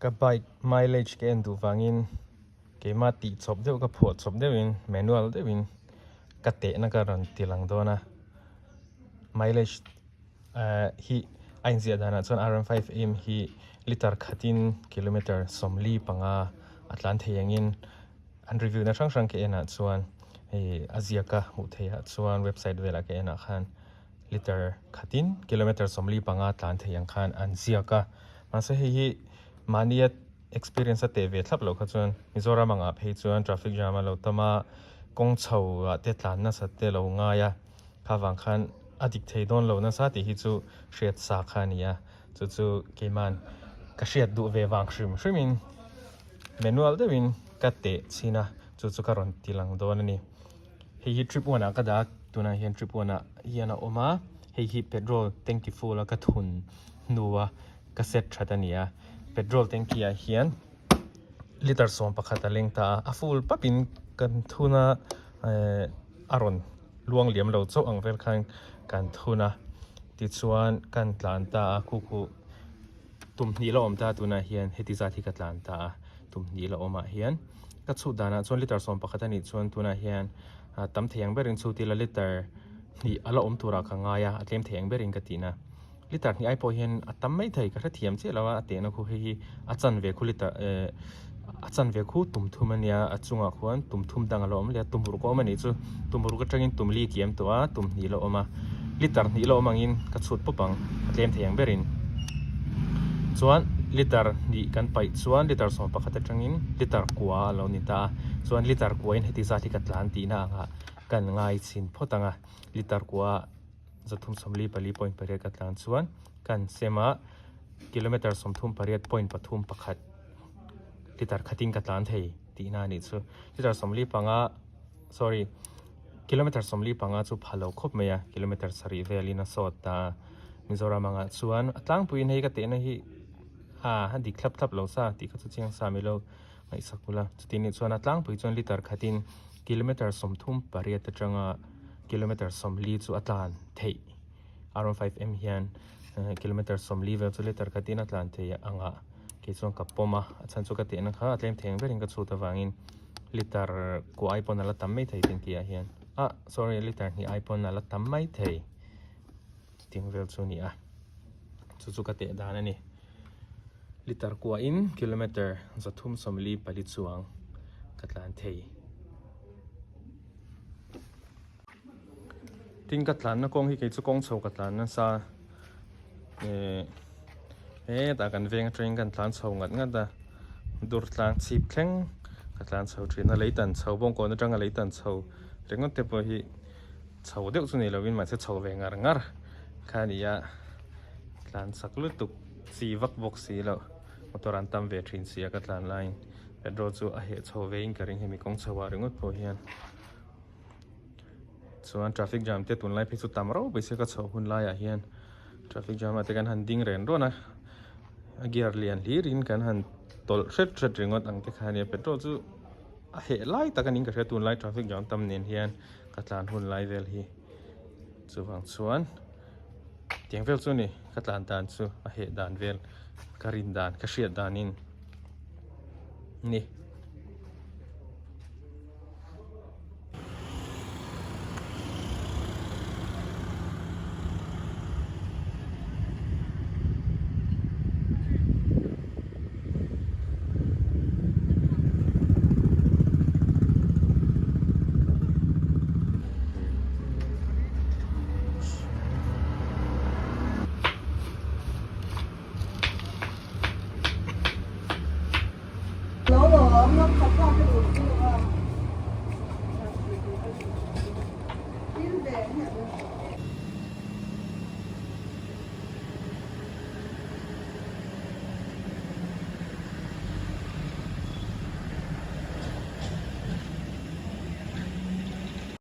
Ka bike mileage ka en duh vangin keimah tih chawp deuh ka phuah chawp deuhin manual deuhin ka tehna ka rawn ti lang dawn a mileage eh hi a inziah danah chuan R one five M hi liter khatin kilometer 45 a tlan thei angin an review na hrang hrang ka enah chuan hei a ziaka hmuh theihah chuan website velah ka enah khan liter khatin kilometer 45 tlan thei ang khan an ziak a mahse hei hi mahnia experience a teh ve thlap loh kha chuan Mizoram angah phei chuan traffic jam a lo tam a kawng chho ah te tlan nasa te lo ngai a kha vang khan a dik thei dawn lo nasa tih hi chu hriat sa kha a ni a chu chu keiman ka hriat duh ve vang hrim hrim in manual deuh in ka teh chhin a chu chu ka rawn ti lang dawn a ni hei hi trip one ah ka dah a tunah hian trip one ah hian a awm a hei hi petrol tanky full a ka thun hnu a ka set that a ni a petrol tanky ah hian liter 11 a leng ta a a full pap in kan thun a ehh a rawn luang liam lo chauh ang vel khan kan thun a tichuan kan tlan ta a khu khu tum hnih la awm ta tunah hian heti zat hi ka tlan ta a tum hnih la awmah hian ka chhut danah chuan liter 11 a nih chuan tunah hian tam thei ang berin chhut ila liter hnih a la awm turah ka ngai a a tlem thei ang berin ka tihna. Liter hnih ai pawh hian a tam mai thei ka hrethiam chiah lo a a tehna khu hei hi a chanve khu liter eh a chanve khu tum thum a nia a chungah khuan tum thum dang a lo awm leh a tum ruk a awm a nih chu tum ruk atangin tum li kiam tawh a tum hnih la awm a liter hnih la awm angin ka chhut pawp ang a tlem thei ang berin chuan liter hnih kan paih chuan liter 11 atangin liter kua a lo ni ta a chuan liter kua in heti zat hi ka tlan tihna angah kan ngai chhin phawt ang a liter kua. 344.8 ka tlan chuan kan sem a kilometer 38.31 liter khatin ka tlan thei tihna a nih chu liter 45 sorry kilometer 45 chu pha lo khawp mai a kilometer sarih velin a sawt ta a Mizoram angah chuan a tlangpuiin hei ka tehna hi ah a dik thlap thlap lo sa tih kha chu chiang sa mai lo ngaihsak ula chuti nih chuan a tlangpui chuan liter khatin kilometer 38 atanga kilometer 40 chu a tlan theih R one 5 M hian kilometer 40 vel chu liter khatin a tlan theih anga kei chuan ka pawm a a chhan chu ka tehna kha a tlem thei ang berin ka chhut avangin liter kua ai pawn a la tam mai thei tin tih ah hian ah sorry liter hnih ai pawn a la tam mai thei ting vel chu a ni a chu chu ka teh dan a ni. Liter kuahin kilometer 344 chuang ka tlan thei. Tin ka tlanna kawng hi kei chu kawng chho ka tlan nasa eh hetah kan veng atangin kan tlan chho ngat ngat a dur tlang chhip thleng ka tlan chho thin a leitan chho bawngkawn atanga leitan chho ringawt te pawh hi chho deuh chu ni lovin mahse chho ve ngar ngar kha a ni a. Tlan chak lutuk chi vak bawk si loh motor an tam ve thin si a ka tlan laiin petrol chu a heh chho ve in ka ring hemi kawng chho ah ringawt pawh hian chuan traffic jam te tunlai phei chu tam rauh mai se ka chhoh hun laiah hian traffic jam ah te kan han ding ren rawn a a gear lian hlir in kan han tawlh hret hret ringawt ang te kha ania petrol chu a heh lai tak a niin ka hria tunlai traffic jam tam nen hian ka tlan hun lai vel hi chuvang chuan. Tiang vel chu a ni, ka tlan dan chu a heh dan vel ka rin dan ka hriat danin ni.